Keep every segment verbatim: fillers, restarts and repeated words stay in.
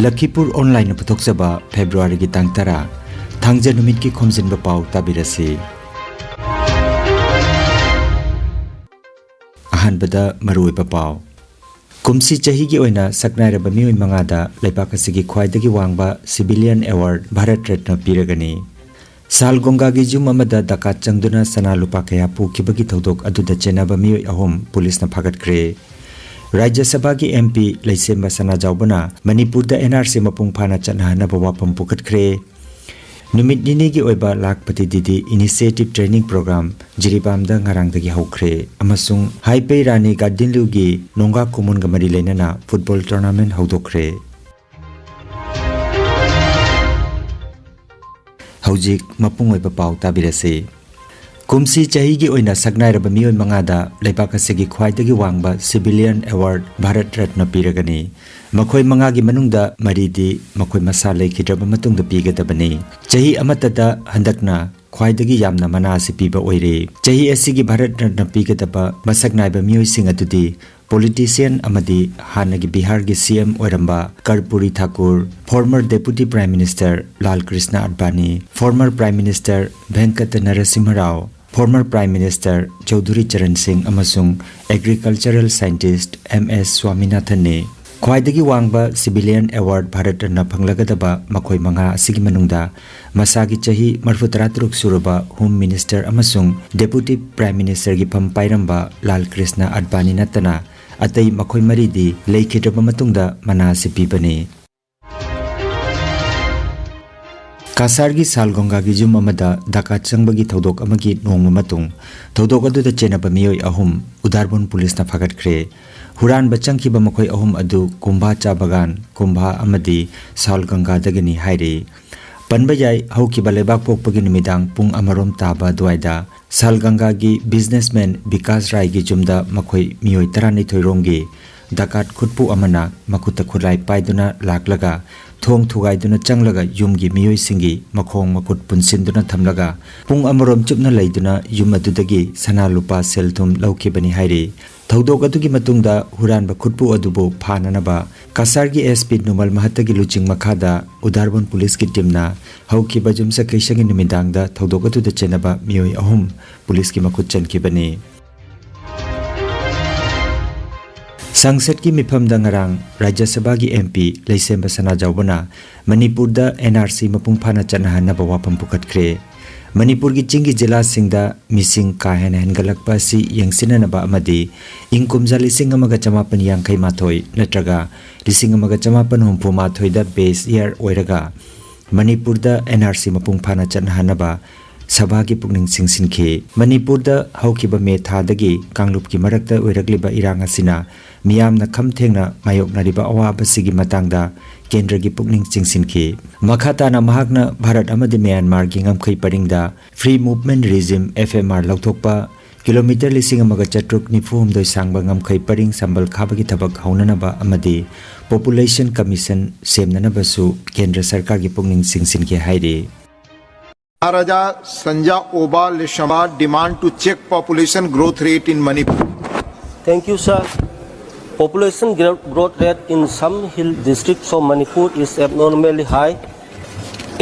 ꯂꯈꯤꯄꯨꯔ ꯑꯣꯟꯂꯥꯏꯟꯅ ꯄꯨꯊꯣꯛꯆꯕ ꯐꯦꯕ꯭ꯔꯨꯋꯥꯔꯤꯒꯤ ꯇꯥꯡ ꯇꯔꯥ, ꯊꯥꯡꯖ ꯅꯨꯃꯤꯠꯀꯤ ꯈꯣꯝꯖꯤꯟꯕ ꯄꯥꯎ ꯇꯥꯕꯤꯔꯁꯤ꯫ ꯑꯍꯥꯟꯕꯗ ꯃꯔꯨꯑꯣꯏꯕ ꯄꯥꯎ꯫ ꯀꯨꯝꯁꯤ ꯆꯍꯤꯒꯤ ꯑꯣꯏꯅ ꯁꯛꯅꯥꯏꯔꯕ ꯃꯤꯑꯣꯏ ꯃꯉꯥꯗ ꯂꯩꯕꯥꯛ ꯑꯁꯤꯒꯤ ꯈ꯭ꯋꯥꯏꯗꯒꯤ ꯋꯥꯡꯕ civilian award ꯚꯥꯔꯠ ꯔꯠꯅ ꯄꯤꯔꯒꯅꯤ꯫ ꯁꯥꯜ ꯒꯣꯡꯒꯥꯒꯤ ꯌꯨꯝ ꯑꯃꯗ ꯗꯀꯥꯠ ꯆꯪꯗꯨꯅ ꯁꯅꯥ ꯂꯨꯄꯥ ꯀꯌꯥ ꯄꯨꯈꯤꯕꯒꯤ ꯊꯧꯗꯣꯛ ꯑꯗꯨꯗ ꯆꯦꯟꯅꯕ ꯃꯤꯑꯣꯏ ꯑꯍꯨꯝ ꯄꯨꯂꯤꯁꯅ ꯐꯥꯒꯠꯈ꯭ꯔꯦ꯫ ꯔꯥꯖ꯭ꯌ ꯁꯚꯥꯒꯤ MP ꯂꯩꯁꯦꯝꯕ ꯁꯅꯥꯖꯥꯎꯕꯅ ꯃꯅꯤꯄꯨꯔꯗ NRC ꯃꯄꯨꯡ ꯐꯥꯅ ꯆꯠꯅꯍꯟꯅꯕ ꯋꯥꯐꯝ ꯄꯨꯈꯠꯈ꯭ꯔꯦ꯫ ꯅꯨꯃꯤꯠ ꯅꯤꯅꯤꯒꯤ ꯑꯣꯏꯕ ꯂꯥꯈꯄꯇꯤ ꯗꯤꯗꯤ initiative training program ꯖꯤꯔꯤꯕꯥꯝꯗ ꯉꯔꯥꯡꯗꯒꯤ ꯍꯧꯈ꯭ꯔꯦ ꯑꯃꯁꯨꯡ ꯍꯥꯏꯄꯦꯏ ꯔꯥꯅꯤ ꯒꯥꯗꯤꯟꯂꯨꯒꯤ ꯅꯣꯡꯒꯥ ꯈꯨꯃꯨꯟꯒ ꯃꯔꯤ ꯂꯩꯅꯅ football tournament ꯍꯧꯗꯣꯛꯈ꯭ꯔꯦ꯫ ꯍꯧꯖꯤꯛ ꯃꯄꯨꯡ ꯑꯣꯏꯕ ꯄꯥꯎ ꯇꯥꯕꯤꯔꯁꯤ꯫ ꯀꯨꯝꯁꯤ ꯆꯍꯤꯒꯤ ꯑꯣꯏꯅ ꯁꯛꯅꯥꯏꯔꯕ ꯃꯤꯑꯣꯏ ꯃꯉꯥꯗ ꯂꯩꯕꯥꯛ ꯑꯁꯤꯒꯤ ꯈ꯭ꯋꯥꯏꯗꯒꯤ ꯋꯥꯡꯕ civilian award ꯚꯥꯔꯠ ꯔꯠꯅ ꯄꯤꯔꯒꯅꯤ꯫ ꯃꯈꯣꯏ ꯃꯉꯥꯒꯤ ꯃꯅꯨꯡꯗ ꯃꯔꯤꯗꯤ ꯃꯈꯣꯏ ꯃꯁꯥ ꯂꯩꯈꯤꯗ꯭ꯔꯕ ꯃꯇꯨꯡꯗ ꯄꯤꯒꯗꯕꯅꯤ꯫ ꯆꯍꯤ ꯑꯃꯠꯇꯗ ꯍꯟꯗꯛꯅ ꯈ꯭ꯋꯥꯏꯗꯒꯤ ꯌꯥꯝꯅ ꯃꯅꯥ ꯑꯁꯤ ꯄꯤꯕ ꯑꯣꯏꯔꯦ꯫ ꯆꯍꯤ ꯑꯁꯤꯒꯤ ꯚꯥꯔꯠ ꯔꯠꯅ ꯄꯤꯒꯗꯕ ꯃꯁꯛ ꯅꯥꯏꯕ ꯃꯤꯑꯣꯏꯁꯤꯡ ꯑꯗꯨꯗꯤ politician ꯑꯃꯗꯤ ꯍꯥꯟꯅꯒꯤ ꯕꯤꯍꯥꯔꯒꯤ CM ꯑꯣꯏꯔꯝꯕ ꯀꯔꯄꯨꯔꯤ Thakur, former Deputy Prime Minister ꯂꯥꯜ Krishna ꯑꯗꯚꯥꯅꯤ, former Prime Minister ꯚꯦꯡꯀꯇ Narasimha Rao, former Prime Minister Chaudhuri Charan ꯁꯤꯡ ꯑꯃꯁꯨꯡ agricultural scientist M S ꯁ꯭ꯋꯥꯃꯤꯅꯥꯊꯟꯅꯤ꯫ ꯈ꯭ꯋꯥꯏꯗꯒꯤ ꯋꯥꯡꯕ civilian award ꯚꯥꯔꯠ ꯔꯠꯅ ꯐꯪꯂꯒꯗꯕ ꯃꯈꯣꯏ ꯃꯉꯥ ꯑꯁꯤꯒꯤ ꯃꯅꯨꯡꯗ ꯃꯁꯥꯒꯤ ꯆꯍꯤ ꯃꯔꯤꯐꯨꯇꯔꯥ ꯇꯔꯨꯛ ꯁꯨꯔꯕ Home Minister ꯑꯃꯁꯨꯡ Deputy Prime Ministerꯒꯤ ꯐꯝ ꯄꯥꯏꯔꯝꯕ ꯂꯥꯜ ꯀ꯭ꯔꯤꯁꯅ ꯑꯗꯚꯥꯅꯤ ꯅꯠꯇꯅ ꯑꯇꯩ ꯃꯈꯣꯏ ꯃꯔꯤꯗꯤ ꯂꯩꯈꯤꯗ꯭ꯔꯕ ꯃꯇꯨꯡꯗ ꯃꯅꯥ ꯑꯁꯤ ꯄꯤꯕꯅꯤ꯫ ꯀꯁꯥꯔꯒꯤ ꯁꯥꯜ ꯒꯪꯒꯥꯒꯤ ꯌꯨꯝ ꯑꯃꯗ ꯗꯀꯥꯠ ꯆꯪꯕꯒꯤ ꯊꯧꯗꯣꯛ ꯑꯃꯒꯤ ꯅꯣꯡꯃ ꯃꯇꯨꯡ, ꯊꯧꯗꯣꯛ ꯑꯗꯨꯗ ꯆꯦꯟꯅꯕ ꯃꯤꯑꯣꯏ ꯑꯍꯨꯝ ꯎꯗꯥꯔꯕꯨꯟ ꯄꯨꯂꯤꯁꯅ ꯐꯥꯒꯠꯈ꯭ꯔꯦ꯫ ꯍꯨꯔꯥꯟꯕ ꯆꯪꯈꯤꯕ ꯃꯈꯣꯏ ꯑꯍꯨꯝ ꯑꯗꯨ ꯀꯨꯝꯚꯥ ꯆꯥ ꯕꯒꯥꯟ, ꯀꯨꯝꯚꯥ ꯑꯃꯗꯤ ꯁꯥꯜ ꯒꯪꯒꯥꯗꯒꯤꯅꯤ ꯍꯥꯏꯔꯤ꯫ ꯄꯟꯕ ꯌꯥꯏ, ꯍꯧꯈꯤꯕ ꯂꯩꯕꯥꯛꯄꯣꯛꯄꯒꯤ ꯅꯨꯃꯤꯗꯥꯡ ꯄꯨꯡ ꯑꯃꯔꯣꯝ ꯇꯥꯕ ꯑꯗꯨꯋꯥꯏꯗ ꯁꯥꯜ ꯒꯪꯒꯥꯒꯤ businessman ꯕꯤꯀꯥꯁ ꯔꯥꯏꯒꯤ ꯌꯨꯝꯗ ꯃꯈꯣꯏ ꯃꯤꯑꯣꯏ ꯇꯔꯥꯅꯤꯊꯣꯏ ꯔꯣꯝꯒꯤ ꯗꯀꯥꯠ ꯈꯨꯠꯄꯨ ꯑꯃꯅ ꯃꯈꯨꯠꯇ ꯈꯨꯠꯂꯥꯏ ꯄꯥꯏꯗꯨꯅ ꯂꯥꯛꯂꯒ ꯊꯣꯡ ꯊꯨꯒꯥꯏꯗꯨꯅ ꯆꯪꯂꯒ ꯌꯨꯝꯒꯤ ꯃꯤꯑꯣꯏꯁꯤꯡꯒꯤ ꯃꯈꯣꯡ ꯃꯈꯨꯠ ꯄꯨꯟꯁꯤꯟꯗꯨꯅ ꯊꯝꯂꯒ ꯄꯨꯡ ꯑꯃꯔꯣꯝ ꯆꯨꯞꯅ ꯂꯩꯗꯨꯅ ꯌꯨꯝ ꯑꯗꯨꯗꯒꯤ ꯁꯅꯥ ꯂꯨꯄꯥ ꯁꯦꯜ ꯊꯨꯝ ꯂꯧꯈꯤꯕꯅꯤ ꯍꯥꯏꯔꯤ꯫ ꯊꯧꯗꯣꯛ ꯑꯗꯨꯒꯤ ꯃꯇꯨꯡꯗ ꯍꯨꯔꯥꯟꯕ ꯈꯨꯠꯄꯨ ꯑꯗꯨꯕꯨ ꯐꯥꯅꯅꯕ ꯀꯁꯥꯔꯒꯤ S P ꯅꯨꯃꯜ ꯃꯍꯠꯇꯒꯤ ꯂꯨꯆꯤꯡ ꯃꯈꯥꯗ ꯎꯗꯥꯔꯕꯣꯟ ꯄꯨꯂꯤꯁꯀꯤ ꯇꯤꯝꯅ ꯍꯧꯈꯤꯕ ꯌꯨꯝꯁꯀꯩꯁꯒꯤ ꯅꯨꯃꯤꯗꯥꯡꯗ ꯊꯧꯗꯣꯛ ꯑꯗꯨꯗ ꯆꯦꯟꯅꯕ ꯃꯤꯑꯣꯏ ꯑꯍꯨꯝ ꯄꯨꯂꯤꯁꯀꯤ ꯃꯈꯨꯠ ꯆꯟꯈꯤꯕꯅꯤ꯫ ꯁꯪꯁꯠꯀꯤ ꯃꯤꯐꯝꯗ ꯉꯔꯥꯡ ꯔꯥꯖ꯭ꯌ ꯁꯚꯥꯒꯤ M P ꯂꯩꯁꯦꯝꯕ ꯁꯅꯥꯖꯥꯎꯕꯅ ꯃꯅꯤꯄꯨꯔꯗ N R C ꯃꯄꯨꯡ ꯐꯥꯅ ꯆꯠꯅꯍꯟꯅꯕ ꯋꯥꯐꯝ ꯄꯨꯈꯠꯈ꯭ꯔꯦ꯫ ꯃꯅꯤꯄꯨꯔꯒꯤ ꯆꯤꯡꯒꯤ ꯖꯤꯂꯥꯁꯤꯡꯗ ꯃꯤꯁꯤꯡ ꯀꯥ ꯍꯦꯟꯅ ꯍꯦꯟꯒꯠꯂꯛꯄ ꯑꯁꯤ ꯌꯦꯡꯁꯤꯟꯅꯅꯕ ꯑꯃꯗꯤ ꯏꯪ ꯀꯨꯝꯖꯥ ꯂꯤꯁꯤꯡ ꯑꯃꯒ ꯆꯃꯥꯄꯟ ꯌꯥꯡꯈꯩ ꯃꯥꯊꯣꯏ ꯅꯠꯇ꯭ꯔꯒ ꯂꯤꯁꯤꯡ ꯑꯃꯒ ꯆꯃꯥꯄꯟ ꯍꯨꯝꯐꯨ ꯃꯥꯊꯣꯏꯗ base year ꯑꯣꯏꯔꯒ ꯃꯅꯤꯄꯨꯔꯗ N R C ꯃꯄꯨꯡ ꯐꯥꯅ ꯆꯠꯅꯍꯟꯅꯕ ꯁꯚꯥꯒꯤ ꯄꯨꯛꯅꯤꯡ ꯆꯤꯡꯁꯤꯟꯈꯤ꯫ ꯃꯅꯤꯄꯨꯔꯗ ꯍꯧꯈꯤꯕ ꯃꯦ ꯊꯥꯗꯒꯤ ꯀꯥꯡꯂꯨꯞꯀꯤ ꯃꯔꯛꯇ ꯑꯣꯏꯔꯛꯂꯤꯕ ꯏꯔꯥꯡ ꯑꯁꯤꯅ ꯃꯤꯌꯥꯝꯅ ꯈꯝ ꯊꯦꯡꯅ ꯃꯥꯌꯣꯛꯅꯔꯤꯕ ꯑꯋꯥꯕꯁꯤꯒꯤ ꯃꯇꯥꯡꯗ ꯀꯦꯟꯗ꯭ꯔꯒꯤ ꯄꯨꯛꯅꯤꯡ ꯆꯤꯡꯁꯤꯟꯈꯤ꯫ ꯃꯈꯥ ꯇꯥꯅ ꯃꯍꯥꯛꯅ ꯚꯥꯔꯠ ꯑꯃꯗꯤ ꯃ꯭ꯌꯥꯟꯃꯥꯔꯒꯤ ꯉꯝꯈꯩ ꯄꯔꯤꯡꯗ Free Movement Regime, F M R, ꯂꯧꯊꯣꯛꯄ, ꯀꯤꯂꯣꯃꯤꯇꯔ ꯂꯤꯁꯤꯡ ꯑꯃꯒ ꯆꯥꯇ꯭ꯔꯨꯛ ꯅꯤꯐꯨ ꯍꯨꯝꯗꯣꯏ ꯁꯥꯡꯕ ꯉꯝꯈꯩ ꯄꯔꯤꯡ ꯁꯝꯕꯜ ꯈꯥꯕꯒꯤ ꯊꯕꯛ ꯍꯧꯅꯅꯕ ꯑꯃꯗꯤ Population Commission ꯁꯦꯝꯅꯅꯕꯁꯨ ꯀꯦꯟꯗ꯭ꯔ ꯁꯔꯀꯥꯔꯒꯤ ꯄꯨꯛꯅꯤꯡ ꯆꯤꯡꯁꯤꯟꯈꯤ ꯍꯥꯏꯔꯤ꯫ Maharaja Sanja Oba Lishama demand to check population growth rate in Manipur. Thank you, sir. Population gro- growth rate in some hill districts of Manipur is abnormally high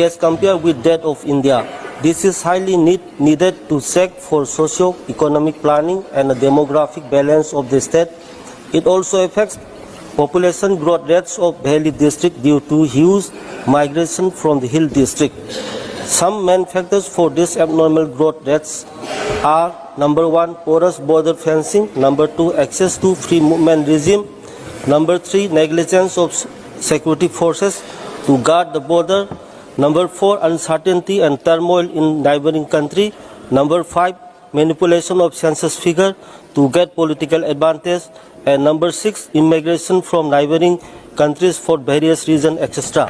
as compared with that of India. This is highly need, needed to check for socio-economic planning and the demographic balance of the state. It also affects population growth rates of valley district due to huge migration from the hill district. Some main factors for this abnormal growth rates are: number one, porous border fencing; number two, access to free movement regime; number three, negligence of s- security forces to guard the border; number four, uncertainty and turmoil in neighboring country; number five, manipulation of census figure to get political advantage; and number six, immigration from neighboring countries for various reasons, et cetera.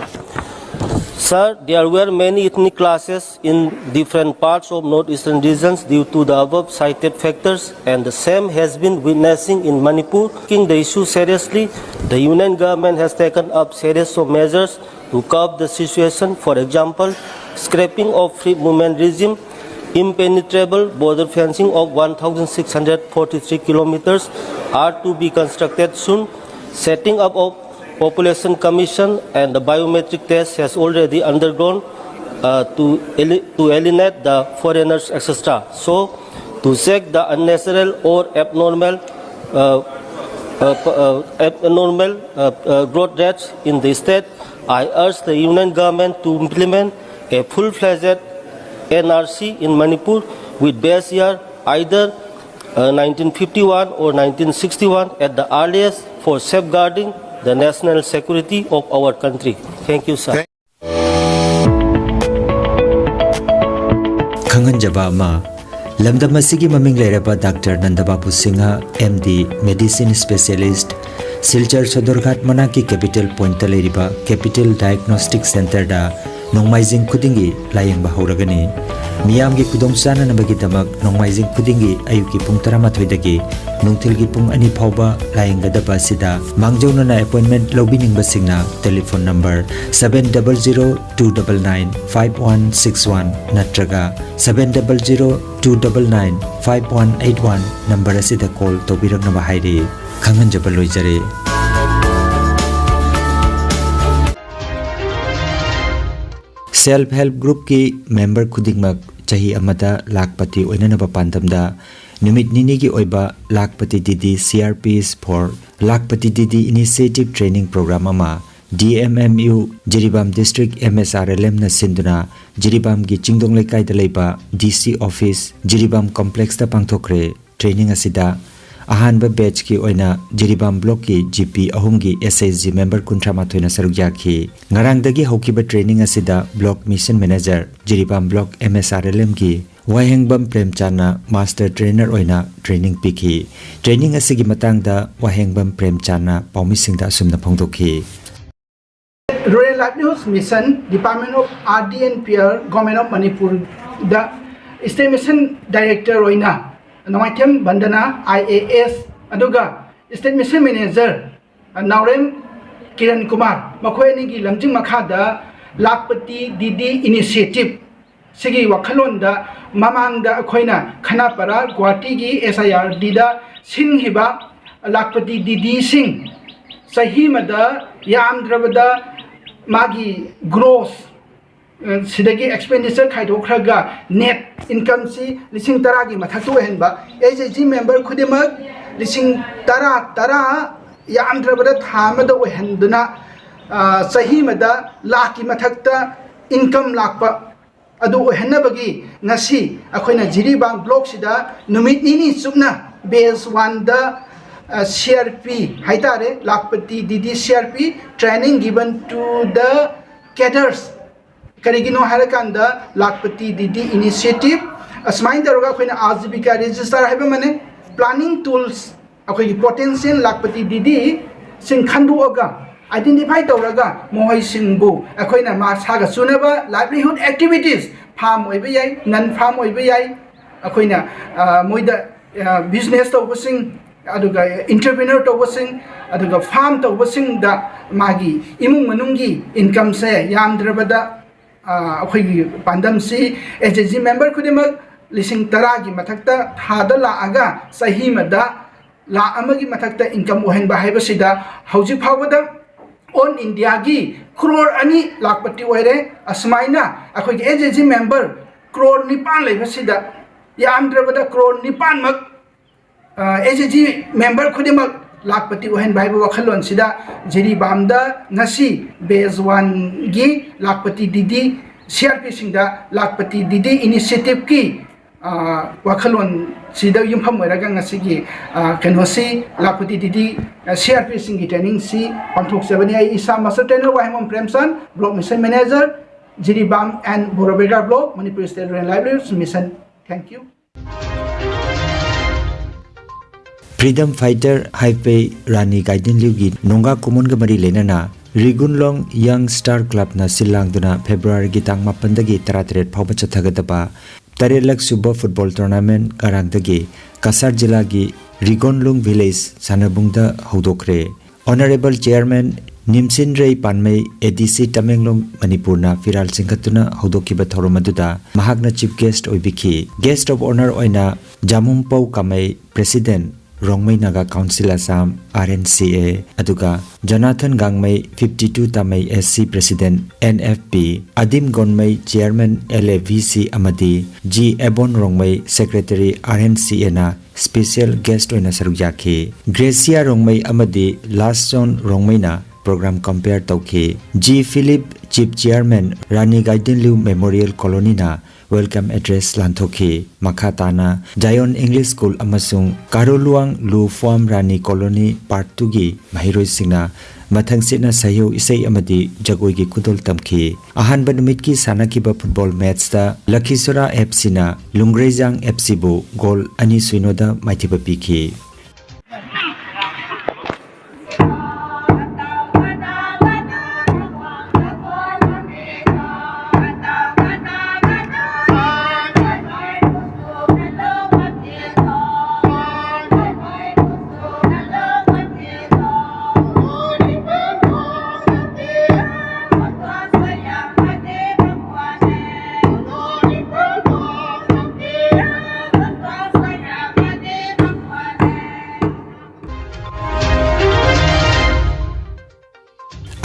Sir, there were many ethnic clashes in different parts of northeastern regions due to the above cited factors, and the same has been witnessing in Manipur. Taking the issue seriously, the Union Government has taken up series of measures to curb the situation. For example, scrapping of free movement regime, Impenetrable border fencing of one thousand six hundred forty-three kilometers are to be constructed soon. Setting up of population commission and the biometric test has already undergone uh, to, to alienate the foreigners, et cetera. So, to check the unnatural or abnormal, uh, uh, uh, abnormal uh, uh, growth rates in the state, I urge the Union Government to implement a full-fledged N R C in Manipur with base year either uh, nineteen fifty-one or nineteen sixty-one at the earliest for safeguarding the national security of our country. Thank you, sir. ꯈꯪꯍꯟꯖꯕ ꯑꯃ, ꯂꯝꯗꯝ ꯑꯁꯤꯒꯤ ꯃꯃꯤꯡ ꯂꯩꯔꯕ doctor ꯅꯟꯗꯕꯥꯕꯨ Singh, M D, Medicine Specialist, Silchar Sadarghat ꯃꯅꯥꯛꯀꯤ capital ꯄꯣꯏꯟꯠꯇ ꯂꯩꯔꯤꯕ capital diagnostic ꯁꯦꯟꯇꯔꯗ ꯅꯣꯡꯃꯥꯏꯖꯤꯡ ꯈꯨꯗꯤꯡꯒꯤ ꯂꯥꯌꯦꯡꯕ ꯍꯧꯔꯒꯅꯤ꯫ ꯃꯤꯌꯥꯝꯒꯤ ꯈꯨꯗꯣꯡꯆꯥꯅꯅꯕꯒꯤꯗꯃꯛ ꯅꯣꯡꯃꯥꯏꯖꯤꯡ ꯈꯨꯗꯤꯡꯒꯤ ꯑꯌꯨꯛꯀꯤ ꯄꯨꯡ ꯇꯔꯥꯃꯥꯊꯣꯏꯗꯒꯤ ꯅꯨꯡꯊꯤꯜꯒꯤ ꯄꯨꯡ ꯑꯅꯤ ꯐꯥꯎꯕ ꯂꯥꯌꯦꯡꯒꯗꯕ ꯑꯁꯤꯗ ꯃꯥꯡꯖꯧꯅꯅ ꯑꯦꯄꯣꯏꯟꯃꯦꯟꯠ ꯂꯧꯕꯤꯅꯤꯡꯕꯁꯤꯡꯅ telephone number seven double zero two double nine five one six one ꯅꯠꯇ꯭ꯔꯒ seven double zero two double nine five one eight one number ꯑꯁꯤꯗ ꯀꯣꯜ ꯇꯧꯕꯤꯔꯛꯅꯕ ꯍꯥꯏꯔꯤ꯫ ꯈꯪꯍꯟꯖꯕ ꯂꯣꯏꯖꯔꯦ꯫ ꯁꯦꯜꯐ ꯍꯦꯜꯞ ꯒ꯭ꯔꯨꯞꯀꯤ ꯃꯦꯝꯕꯔ ꯈꯨꯗꯤꯡꯃꯛ ꯆꯍꯤ ꯑꯃꯗ ꯂꯥꯈꯄꯇꯤ ꯑꯣꯏꯅꯅꯕ ꯄꯥꯟꯗꯝꯗ ꯅꯨꯃꯤꯠ ꯅꯤꯅꯤꯒꯤ ꯑꯣꯏꯕ Lakhpati didi CRPs for Lakhpati didi initiative training programme ꯑꯃ DMMU ꯖꯤꯔꯤꯕꯥꯝ ꯗꯤꯁꯇ꯭ꯔꯤꯛ MSRLMꯅ ꯁꯤꯟꯗꯨꯅ ꯖꯤꯔꯤꯕꯥꯝꯒꯤ ꯆꯤꯡꯗꯣꯡ ꯂꯩꯀꯥꯏꯗ ꯂꯩꯕ DC ꯑꯣꯐꯤꯁ ꯖꯤꯔꯤꯕꯥꯝ ꯀꯣꯝꯄ꯭ꯂꯦꯛꯁꯇ ꯄꯥꯡꯊꯣꯛꯈ꯭ꯔꯦ꯫ ꯇ꯭ꯔꯦꯅꯤꯡ ꯑꯁꯤꯗ ꯑꯍꯥꯟꯕ ꯕꯦꯆꯀꯤ ꯑꯣꯏꯅ ꯖꯤꯔꯤꯕꯥꯝ ꯕ꯭ꯂꯣꯛꯀꯤ GP ꯑꯍꯨꯝꯒꯤ SHG ꯃꯦꯝꯕꯔ ꯀꯨꯟꯊ꯭ꯔꯥ ꯃꯥꯊꯣꯏꯅ ꯁꯔꯨꯛ ꯌꯥꯈꯤ꯫ ꯉꯔꯥꯡꯗꯒꯤ ꯍꯧꯈꯤꯕ ꯇ꯭ꯔꯦꯅꯤꯡ ꯑꯁꯤꯗ block mission manager, Jiribam block MSRLMꯒꯤ ꯋꯥꯍꯦꯡꯕꯝ ꯄ꯭ꯔꯦꯝꯆꯥꯟꯅ ꯃꯥꯁꯇꯔ ꯇ꯭ꯔꯦꯅꯔ ꯑꯣꯏꯅ ꯇ꯭ꯔꯦꯅꯤꯡ ꯄꯤꯈꯤ꯫ ꯇ꯭ꯔꯦꯅꯤꯡ ꯑꯁꯤꯒꯤ ꯃꯇꯥꯡꯗ ꯋꯥꯍꯦꯡꯕꯝ ꯄ꯭ꯔꯦꯝꯆꯥꯟꯅ ꯄꯥꯎꯃꯤꯁꯤꯡꯗ ꯑꯁꯨꯝꯅ ꯐꯣꯡꯗꯣꯛꯈꯤ꯫ Rural Livelihoods Mission, Department of RD and PR, Government of ꯃꯅꯤꯄꯨꯔꯗ Estimation Director ꯑꯣꯏꯅ ꯅꯣꯡꯃꯥꯏꯊꯦꯝ ꯕꯟꯗꯅ, IAS, ꯑꯗꯨꯒ Estimation Manager ꯅꯥꯎꯔꯦꯝ ꯀꯤꯔꯟ ꯀꯨꯃꯥꯔ, ꯃꯈꯣꯏ ꯑꯅꯤꯒꯤ ꯂꯝꯖꯤꯡ ꯃꯈꯥꯗ ꯂꯥꯈꯄꯇꯤ ꯗꯤꯗꯤ ꯏꯅꯤꯁꯤꯌꯦꯇꯤꯚ ꯁꯤꯒꯤ ꯋꯥꯈꯜꯂꯣꯟꯗ ꯃꯃꯥꯡꯗ ꯑꯩꯈꯣꯏꯅ ꯈꯅꯥꯄꯥꯔꯥ ꯒꯨꯋꯥꯍꯥꯇꯤꯒꯤ ꯑꯦꯁ ꯑꯥꯏ ꯑꯥꯔ ꯗꯤꯗ ꯁꯤꯟꯈꯤꯕ ꯂꯥꯛꯄꯇꯤ ꯗꯤꯗꯤꯁꯤꯡ ꯆꯍꯤ ꯑꯃꯗ ꯌꯥꯝꯗ꯭ꯔꯕꯗ ꯃꯥꯒꯤ ꯒ꯭ꯔꯣꯁ ꯁꯤꯗꯒꯤ ꯑꯦꯛꯁꯄꯦꯟꯗꯤꯆꯔ ꯈꯥꯏꯗꯣꯛꯈ꯭ꯔꯒ ꯅꯦꯠ ꯏꯟꯀꯝꯁꯤ ꯂꯤꯁꯤꯡ ꯇꯔꯥꯒꯤ ꯃꯊꯛꯇ ꯑꯣꯏꯍꯟꯕ, ꯑꯦꯁ ꯑꯦꯁ ꯖꯤ ꯃꯦꯝꯕꯔ ꯈꯨꯗꯤꯡꯃꯛ ꯂꯤꯁꯤꯡ ꯇꯔꯥ ꯇꯔꯥ ꯌꯥꯝꯗ꯭ꯔꯕꯗ ꯊꯥ ꯑꯃꯗ ꯑꯣꯏꯍꯟꯗꯨꯅ ꯆꯍꯤ ꯑꯃꯗ ꯂꯥꯛꯀꯤ ꯃꯊꯛꯇ ꯏꯟꯀꯝ ꯂꯥꯛꯄ ꯑꯗꯨ ꯑꯣꯏꯍꯟꯅꯕꯒꯤ ꯉꯁꯤ ꯑꯩꯈꯣꯏꯅ ꯖꯤꯔꯤꯕꯥꯝ ꯕ꯭ꯂꯣꯛꯁꯤꯗ ꯅꯨꯃꯤꯠ ꯅꯤꯅꯤ ꯆꯨꯞꯅ ꯕꯦꯁ ꯋꯥꯟꯗ ꯁꯤ ꯑꯥꯔ ꯄꯤ ꯍꯥꯏꯇꯥꯔꯦ, Lakhpati didi C R P training given to the cadres꯫ ꯀꯔꯤꯒꯤꯅꯣ ꯍꯥꯏꯔꯀꯥꯟꯗ ꯂꯥꯛꯄꯇꯤ ꯗꯤꯗꯤ ꯏꯅꯤꯁꯤꯌꯦꯇꯤꯞ ꯑꯁꯨꯃꯥꯏꯅ ꯇꯧꯔꯒ ꯑꯩꯈꯣꯏꯅ ꯑꯥꯖꯤꯕꯤꯀꯥ ꯔꯦꯖꯤꯁꯇꯔ ꯍꯥꯏꯕ ꯑꯃꯅꯦ, ꯄ꯭ꯂꯥꯅꯤꯡ ꯇꯨꯜꯁ, ꯑꯩꯈꯣꯏꯒꯤ ꯄꯣꯇꯦꯟꯁꯤꯌꯦꯜ ꯂꯥꯛꯄꯇꯤ ꯗꯤꯗꯤꯁꯤꯡ ꯈꯟꯗꯣꯛꯑꯒ ꯑꯥꯏꯗꯦꯟꯇꯤꯐꯥꯏ ꯇꯧꯔꯒ ꯃꯈꯣꯏꯁꯤꯡꯕꯨ ꯑꯩꯈꯣꯏꯅ ꯃꯁꯥꯒ ꯆꯨꯅꯕ ꯂꯥꯏꯚꯂꯤꯍꯨꯗ ꯑꯦꯛꯇꯤꯚꯤꯇꯤꯁ, ꯐꯥꯔꯝ ꯑꯣꯏꯕ ꯌꯥꯏ, ꯅꯟ ꯐꯥꯔꯝ ꯑꯣꯏꯕ ꯌꯥꯏ, ꯑꯩꯈꯣꯏꯅ ꯃꯣꯏꯗ ꯕꯤꯖꯤꯅꯦꯁ ꯇꯧꯕꯁꯤꯡ, ꯑꯗꯨꯒ ꯏꯟꯇꯔꯄ꯭ꯔꯤꯅꯔ ꯇꯧꯕꯁꯤꯡ, ꯑꯗꯨꯒ ꯐꯥꯔꯝ ꯇꯧꯕꯁꯤꯡꯗ ꯃꯥꯒꯤ ꯏꯃꯨꯡ ꯃꯅꯨꯡꯒꯤ ꯏꯟꯀꯝꯁꯦ ꯌꯥꯝꯗ꯭ꯔꯕꯗ ꯑꯩꯈꯣꯏꯒꯤ ꯄꯥꯟꯗꯝꯁꯤ ꯑꯦꯁ ꯑꯦꯁ ꯖꯤ ꯃꯦꯝꯕꯔ ꯈꯨꯗꯤꯡꯃꯛ ꯂꯤꯁꯤꯡ ꯇꯔꯥꯒꯤ ꯃꯊꯛꯇ ꯊꯥꯗ ꯂꯥꯛꯑꯒ ꯆꯍꯤ ꯑꯃꯗ ꯂꯥꯛ ꯑꯃꯒꯤ ꯃꯊꯛꯇ ꯏꯟꯀꯝ ꯑꯣꯏꯍꯟꯕ ꯍꯥꯏꯕꯁꯤꯗ ꯍꯧꯖꯤꯛ ꯐꯥꯎꯕꯗ ꯑꯣꯜ ꯏꯟꯗꯤꯌꯥꯒꯤ ꯀ꯭ꯔꯣꯔ ꯑꯅꯤ ꯂꯥꯛꯄꯇꯤ ꯑꯣꯏꯔꯦ꯫ ꯑꯁꯨꯃꯥꯏꯅ ꯑꯩꯈꯣꯏꯒꯤ ꯑꯦꯁ ꯑꯦꯁ ꯖꯤ ꯃꯦꯝꯕꯔ ꯀ꯭ꯔꯣꯔ ꯅꯤꯄꯥꯟ ꯂꯩꯕꯁꯤꯗ ꯌꯥꯝꯗ꯭ꯔꯕꯗ ꯀ꯭ꯔꯣꯔ ꯅꯤꯄꯥꯟꯃꯛ ꯑꯦꯁ ꯑꯦꯁ ꯖꯤ ꯃꯦꯝꯕꯔ ꯈꯨꯗꯤꯡꯃꯛ ꯂꯥꯛꯄꯇꯤ ꯑꯣꯏꯍꯟꯕ ꯍꯥꯏꯕ ꯋꯥꯈꯜꯂꯣꯟꯁꯤꯗ ꯖꯤꯔꯤꯕꯥꯝꯗ ꯉꯁꯤ ꯕꯦꯁ ꯋꯥꯟꯒꯤ ꯂꯥꯛꯄꯇꯤ ꯗꯤꯗꯤ ꯁꯤ ꯑꯥꯔ ꯄꯤꯁꯤꯡꯗ ꯂꯥꯛꯄꯇꯤ ꯗꯤꯗꯤ ꯏꯅꯤꯁꯤꯌꯦꯇꯤꯞꯀꯤ ꯋꯥꯈꯜꯂꯣꯟꯁꯤꯗ ꯌꯨꯝꯐꯝ ꯑꯣꯏꯔꯒ ꯉꯁꯤꯒꯤ ꯀꯩꯅꯣꯁꯤ ꯂꯥꯛꯄꯇꯤ ꯗꯤꯗꯤ ꯁꯤ ꯑꯥꯔ ꯄꯤꯁꯤꯡꯒꯤ ꯇ꯭ꯔꯦꯅꯤꯡꯁꯤ ꯄꯥꯡꯊꯣꯛꯆꯕꯅꯤ꯫ ꯑꯩ ꯏꯁꯥ master trainer Wahengbam Premchand, block mission manager, Jiribam and Borobekra block, Manipur state rural livelihood mission. Thank you꯫ Freedom fighter ꯍꯥꯏꯐꯩ ꯔꯥꯅꯤ ꯒꯥꯏꯗꯤꯟ ꯂꯤꯎꯒꯤ ꯅꯣꯡꯒꯥ ꯀꯨꯃꯣꯟꯒ ꯃꯔꯤ ꯂꯩꯅꯅ ꯔꯤꯒꯨꯟꯂꯣꯡ ꯌꯪ ꯁ꯭ꯇꯥꯔ ꯀ꯭ꯂꯕꯅ ꯁꯤꯜ ꯂꯥꯡꯗꯨꯅ ꯐꯦꯕ꯭ꯔꯨꯋꯥꯔꯤꯒꯤ ꯇꯥꯡ ꯃꯥꯄꯟꯗꯒꯤ ꯇꯔꯥꯇꯔꯦꯠ ꯐꯥꯎꯕ ꯆꯠꯊꯒꯗꯕ ꯇꯔꯦꯠꯂꯛ ꯁꯨꯕ ꯐꯨꯠꯕꯣꯜ ꯇꯣꯔꯅꯥꯃꯦꯟꯠ ꯉꯔꯥꯡꯗꯒꯤ ꯀꯁꯥꯔ ꯖꯤꯂꯥꯒꯤ ꯔꯤꯒꯣꯟꯂꯨꯡ ꯚꯤꯂꯦꯖ ꯁꯥꯟꯅꯕꯨꯡꯗ ꯍꯧꯗꯣꯛꯈ꯭ꯔꯦ꯫ ꯑꯣꯅꯔꯦꯕꯜ ꯆꯤꯌꯔꯃꯦꯟ ꯅꯤꯝꯁꯤꯟ ꯔꯩ ꯄꯥꯟꯃꯩ, ꯑꯦ ꯗꯤ ꯁꯤ ꯇꯃꯦꯡꯂꯣꯡ, ꯃꯅꯤꯄꯨꯔꯅ ꯐꯤꯔꯥꯜ ꯆꯤꯡꯈꯠꯇꯨꯅ ꯍꯧꯗꯣꯛꯈꯤꯕ ꯊꯧꯔꯝ ꯑꯗꯨꯗ ꯃꯍꯥꯛꯅ Chief Guest ꯑꯣꯏꯕꯤꯈꯤ꯫ Guest of Honour ꯑꯣꯏꯅ Jamumpou Kamei, President, Rongmei Naga council Assam, R N C A, ꯑꯗꯨꯒ Jonathan Gangmei, fifty two Tamei S C President, N F P, Adim Gonmei, Chairman, L A V C, ꯑꯃꯗꯤ G Ebon Rongmei, Secretary, R N C A ꯅ special guest ꯑꯣꯏꯅ ꯁꯔꯨꯛ ꯌꯥꯈꯤ꯫ ꯒ꯭ꯔꯦꯁꯤꯌꯥ ꯔꯣꯡꯃꯩ ꯑꯃꯗꯤ ꯂꯥꯁꯆꯣꯟ ꯔꯣꯡꯃꯩꯅ program compere ꯇꯧꯈꯤ꯫ G Philip, Chief Chairman, ꯔꯥꯅꯤ ꯒꯥꯏꯗꯤꯟꯂꯤꯎ Memorial Colony ꯅ welcome address ꯂꯥꯟꯊꯣꯛꯈꯤ꯫ ꯃꯈꯥ ꯇꯥꯅ Zion English School ꯑꯃꯁꯨꯡ ꯀꯥꯔꯣꯂꯨꯋꯥꯡ ꯂꯨ ꯐꯥꯔꯝ ꯔꯥꯅꯤ Colony Part two ꯒꯤ ꯃꯍꯩꯔꯣꯏꯁꯤꯡꯅ ꯃꯊꯪꯁꯤꯠꯅ ꯁꯩꯍꯧ ꯏꯁꯩ ꯑꯃꯗꯤ ꯖꯒꯣꯏꯒꯤ ꯈꯨꯗꯣꯜ ꯇꯝꯈꯤ꯫ ꯑꯍꯥꯟꯕ ꯅꯨꯃꯤꯠꯀꯤ ꯁꯥꯟꯅꯈꯤꯕ football match ꯇ ꯂꯈꯤꯁꯣꯔꯥ F C ꯅ ꯂꯨꯡꯒ꯭ꯔꯩꯖꯥꯡ F C ꯕꯨ goal ꯑꯅꯤ ꯁꯨꯏꯅꯣꯗ ꯃꯥꯏꯊꯤꯕ ꯄꯤꯈꯤ꯫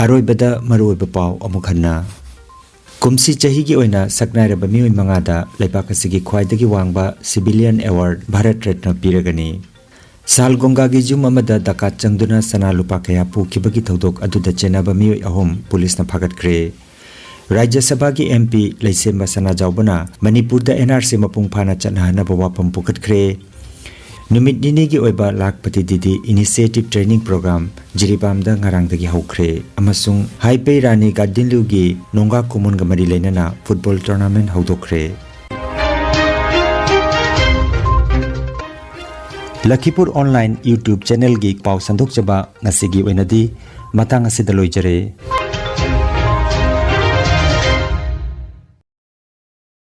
ꯑꯔꯣꯏꯕꯗ ꯃꯔꯨꯑꯣꯏꯕ ꯄꯥꯎ ꯑꯃꯨꯛ ꯍꯟꯅ꯫ ꯀꯨꯝꯁꯤ ꯆꯍꯤꯒꯤ ꯑꯣꯏꯅ ꯁꯛꯅꯥꯏꯔꯕ ꯃꯤꯑꯣꯏ ꯃꯉꯥꯗ ꯂꯩꯕꯥꯛ ꯑꯁꯤꯒꯤ ꯈ꯭ꯋꯥꯏꯗꯒꯤ ꯋꯥꯡꯕ civilian award ꯚꯥꯔꯠ ꯔꯠꯅ ꯄꯤꯔꯒꯅꯤ꯫ ꯁꯥꯜ ꯒꯣꯡꯒꯥꯒꯤ ꯌꯨꯝ ꯑꯃꯗ ꯗꯀꯥꯠ ꯆꯪꯗꯨꯅ ꯁꯅꯥ ꯂꯨꯄꯥ ꯀꯌꯥ ꯄꯨꯈꯤꯕꯒꯤ ꯊꯧꯗꯣꯛ ꯑꯗꯨꯗ ꯆꯦꯟꯅꯕ ꯃꯤꯑꯣꯏ ꯑꯍꯨꯝ ꯄꯨꯂꯤꯁꯅ ꯐꯥꯒꯠꯈ꯭ꯔꯦ꯫ ꯔꯥꯖ꯭ꯌ ꯁꯚꯥꯒꯤ M P ꯂꯩꯁꯦꯝꯕ ꯁꯅꯥꯖꯥꯎꯕꯅ ꯃꯅꯤꯄꯨꯔꯗ N R C ꯃꯄꯨꯡ ꯐꯥꯅ ꯆꯠꯅꯍꯟꯅꯕ ꯋꯥꯐꯝ ꯄꯨꯈꯠꯈ꯭ꯔꯦ꯫ ꯅꯨꯃꯤꯠ ꯅꯤꯅꯤꯒꯤ ꯑꯣꯏꯕ ꯂꯥꯈꯄꯇꯤ ꯗꯤꯗꯤ Initiative Training Program ꯖꯤꯔꯤꯕꯥꯝꯗ ꯉꯔꯥꯡꯗꯒꯤ ꯍꯧꯈ꯭ꯔꯦ ꯑꯃꯁꯨꯡ ꯍꯥꯏꯄꯩ ꯔꯥꯅꯤ ꯒꯥꯗꯤꯟꯂꯨꯒꯤ ꯅꯣꯡꯒꯥ ꯀꯨꯃꯣꯟꯒ ꯃꯔꯤ ꯂꯩꯅꯅ football tournament ꯍꯧꯗꯣꯛꯈ꯭ꯔꯦ꯫ ꯂꯈꯤꯄꯨꯔ Online YouTube channel ꯒꯤ ꯄꯥꯎ ꯁꯟꯗꯣꯛꯆꯕ ꯉꯁꯤꯒꯤ ꯑꯣꯏꯅꯗꯤ ꯃꯇꯥꯡ ꯑꯁꯤꯗ ꯂꯣꯏꯖꯔꯦ꯫